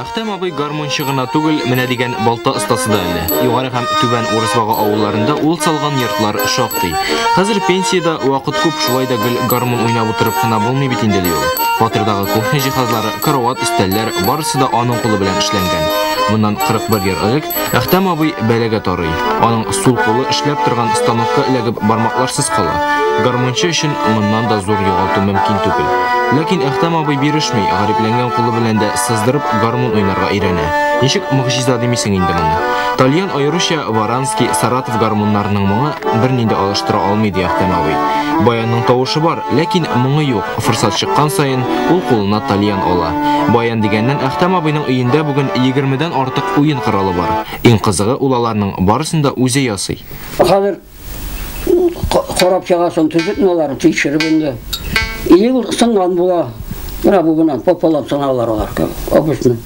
Әхтәм абый гармунчы гына түгел, менә дигән балта остасы да әле. Югары һәм Түбән Урысбага авылларында ул салган йортлар шактый. Хәзер пенсиядә вакыт күп, шулай да гел гармун уйнап утырып кына булмый бит инде, ди ул. Фатирдагы кухня җиһазлары, карават, өстәлләр, барысы да аның кулы белән эшләнгән. Моннан 41 ел элек Әхтәм абый бәлагә тарый. Аның сул кулы эшләп торган станокка эләгеп бармакларсыз кала. Гармунчы өчен моннан да зур югалту мөмкин түгел. Ләкин Әхтәм абый бирешми, гарипләнгән кулы белән дә сыздырып гармун уйнарга өйрәнә. Ничек могҗиза димисең инде моны? Тальян аеруча Варанский, Саратов гармуннарының моңы бернинди алыштыра алмый, ди Әхтәм абый. Баянның тавышы бар, ләкин моңы юк. Форсат чыккан саен ул кулына тальян ала. Баян дигәннән, Әхтәм абыйның өендә бүген егермедән артык уен коралы бар. Иң кызыгы, ул аларның барысын да үзе ясый. Хәзер карап чыгасың, төзекме алар, тикшереп инде. Или ул сынган була. Менә бу гына пополам сыналар алар, обычно.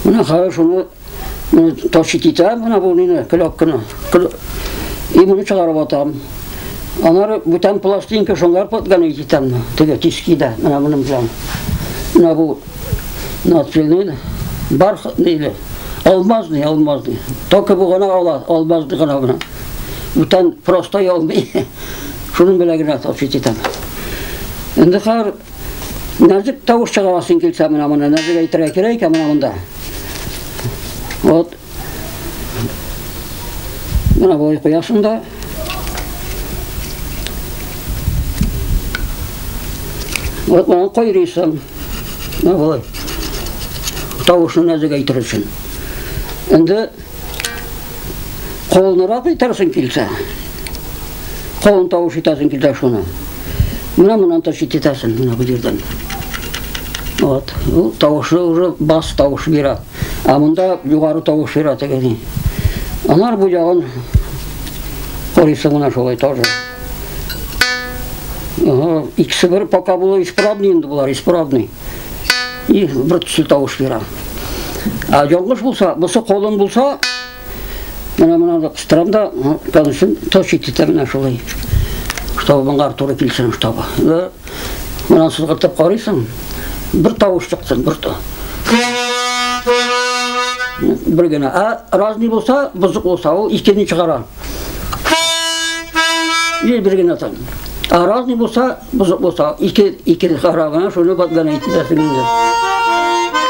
Менә хәзер шуны точить итәм, менә бу нине, клепканы. И моны чыгарып атам. Аннары бүтән пластинка шуңар подгонять итәм, теге тискида, менә моның белән. Менә бу надпильный, бархатный или алмазный, алмазный. Только бу гына ала, алмазный гына менә. Бүтән просто алмый. Шуның белән генә точить итәм. Инде хәзер нәзек тавыш чыгарасың килсә, менә моны нәзек әйтергә кирәк икән менә монда. Вот. Менә болай куясың да. Вот моны кайрыйсың. Менә болай. Тавышны нәзек әйтер өчен. Инде калынрак итәрсең килсә, калын тавыш итәсең килсә шуны. Менә моннан точить итәсең, менә бу җирдән. Вот. Ул тавышы уже бас тавыш бирә. Ә монда югары тавыш бирә теге ни. Анар бу ягын карыйсың менә шулай тоже. Ага, икесе бер пока булы исправный инде болар, исправный. И бер төсле тавыш бирә. Ә ялгыш булса, бусы колын булса, менә моны да кыстырам да, конечно, точить итә менә шулай. Чтобы моңа туры килсен, чтобы. Менә сызгыртып карыйсың, бер тавыш чыксын, бер бер генә. Ә разный булса, бозык булса, ул икене чыгара. И бер генә тан. Ә разный булса, бозык булса, ике ике чыгара, шуны батган әйтәсең инде.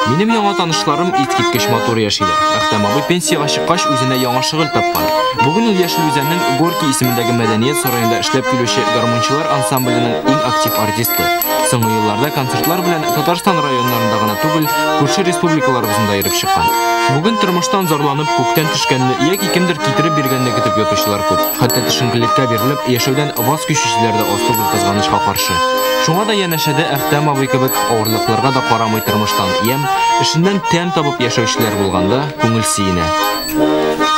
Минем яңа танышларым искиткеч матур яшиләр. Әхтәм абый пенсиягә чыккач үзенә яңа шөгыль тапкан. Бүген ул Яшел Үзәннең Горький исемендәге мәдәният сараенда эшләп килүче гармунчылар ансамбленең иң актив артисты. Соңгы елларда концертлар белән Татарстан районнарында гына түгел, күрше республикаларыбызны да йөреп чыккан. Бүген тормыштан зарланып, күктән төшкәнне яки кемдер китереп биргәнне көтеп ятучылар күп. Хәтта төшенкелеккә бирелеп, яшәүдән ваз кичүчеләр дә аз түгел кызганычка каршы. Шуңа да янәшәдә Әхтәм абый кебек авырлыкларга да карамый тормыштан ямь, эшеннән тәм табып яшәүчеләр булганда, күңел сөенә.